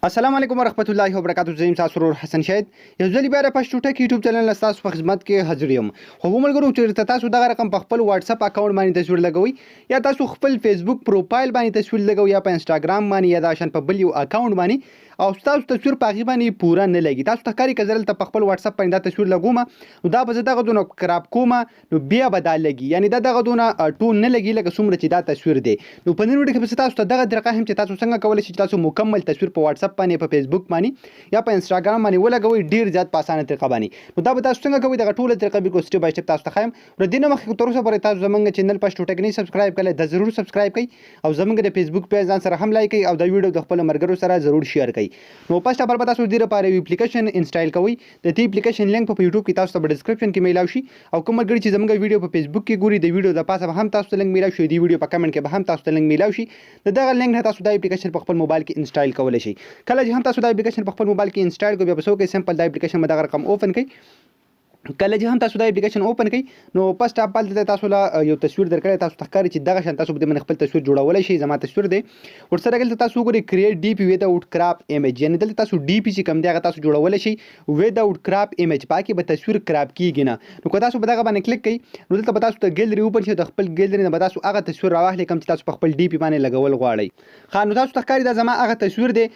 السلام علیکم ورحمت الله وبرکاته. زه یم تاسو ورور حسن شاهد، یو ځل بیا د پښتو ټک یوټیوب چینل له تاسو په خدمت کې حاضر یم. خو ملګرو، چېرته تاسو دغه رقم په خپل واتساپ اکاونټ باندې تصویر لګوئ یا تاسو خپل فیسبوک پروفایل باندې تصویر لګوئ یا په انسټاګرام باندې یا دا شان په بل یو اکاونټ باندې او ستاسو تصویر په هغې باندې پوره نه لګي، تاسو ته ښکاري که زه دلته په خپل واتساپ باندې دا تصویر لګوم نو دا به زه دغه دونه کراپ کوم نو بیا به دا لګي، یعنی دا دغه دونه ټون نه لګي لکه څومره چې دا تصویر دی. نو په نن ویډیو کې به تاسو ته دغه طریقه هم چې تاسو څنګه کولی شئ چې تاسو مکمل تصویر په واتساپ باندې، په فیسبوک باندې یا په انسټاګرام باندې ولګوئ ډیر زیات په اسانه طریقه باندې. نو دا به تاسو څنګه کوئ، دغه ټوله طریقه بالکل سټیپ بای سټیپ تاسو ته ښایم. نو دې نه مخکې تر اوسه پورې تاسو زمونږ چینل پښتو ټیک نه سبسکرایب کړئ، دا ضرور سبسکرایب کړئ او زمونږ د فیسبوک پیج ځان سره هم لایک کړئ او دا ویډیو د خپل ملګرو سره ضرور شیر کړئ. نو فرست اف ال به تاسو دې لپاره یو اپلیکیشن انسټال کوئ. د دې اپلیکیشن لینک په یوټیوب کې تاسو ته په ډیسکرپشن کې میلاو شي او کوم ملګري چې زمونږ ویډیو په فیسبوک کې ګوري، د ویډیو د پاسه به هم تاسو ته لینک میلاو شي، د ویډیو په کمنټ کې به هم تاسو ته لینک میلاو شي. د دغه لینک نه تاسو دا اپلیکیشن په خپل موبایل کې انسټال کولی شئ. کله چې هم تاسو دا اپلیکیشن په خپل موبایل کې انسټال کوئ، بیا به څه وکړئ؟ سمپل دا اپلیکیشن به دغه رقم اوپن کړئ. کله چې هم تاسو دا اپلیکیشن اوپن کړئ نو فرست اف ال دلته تاسو له یو تصویر درکړی. تاسو ته ښکاري چې دغه شان تاسو په دې باندې خپل تصویر جوړولی شئ. زما تصویر دی. ورسره دلته تاسو وګورئ کریټ ډي پي ویداوټ کراپ ایمیج، یعنی دلته تاسو ډي پي چې کوم دی هغه تاسو جوړولی شئ ویداوټ کراپ ایمیج، پاکې به تصویر کراپ کیږي نه. نو که تاسو په دغه باندې کلیک کړئ نو دلته به تاسو ته ګیلری اوپن شي، د خپل ګیلری نه به تاسو هغه تصویر راواخلئ کوم چې تاسو په خپل ډي پي باندې لګول غواړئ. ښه، نو تاسو ته ښکاري دا زما هغه تصویر دی.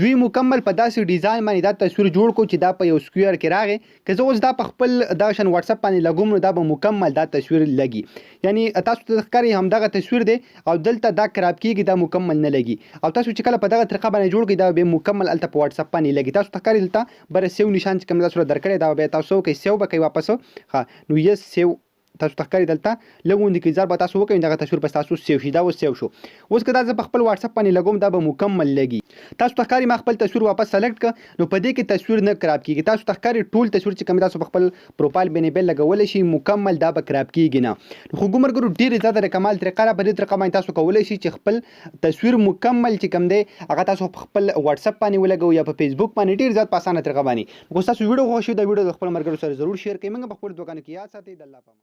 دوی مکمل په داسې ډیزاین باندې دا تصویر جوړ کړو چې دا په یو سکویر کې راغی. که زه اوس دا په خپل دا شان واتساپ باندې لګوم نو دا به مکمل دا تصویر لګي، یعنی تاسو ته ښکاري هم دغه تصویر دی او دلته دا کراپ کیږي، دا مکمل نه لګي. او تاسو چې کله په دغه طریقه باندې جوړ کړئ دا به مکمل هلته په واتساپ باندې لګي. تاسو ته ښکاري دلته بره سیو نشان چې کوم تاسو درکړی دا به تاسو کوي، سیو به کوي واپس. ښه، نو یس سیو تاسو ته ښکاري دلته لږ غوندې کې ځار به تاسو وکړئ، دغه تصویر به تاسو سیو شي. دا اوس سیو شو. اوس که دا زه په خپل واتساپ باندې لګوم دا به مکمل لګي. تاسو ته ښکاري ما خپل تصویر واپس سلیکټ کړ نو په دې کې تصویر نه کراپ کیږي. تاسو ته ښکاري ټول تصویر چې کوم تاسو په خپل پروفایل باندې بل لګولی شئ مکمل دا به کراپ کیږي نه. نو خو ملګرو، ډېر زیاته د کمال طریقه ده. په دې طریقه باندې تاسو کولی شئ چې خپل تصویر مکمل چې کوم دی هغه تاسو په خپل واتساپ باندې ولګوئ یا په فیسبوک باندې ډېر زیات په اسانه طریقه باندې. نو که ستاسو ویډیو خوښ شي دا ویډیو د خپل ملګرو سره ضرور شیر کړئ. موږ په خپل دوکان کې یاد ساتئ. د الله په امان.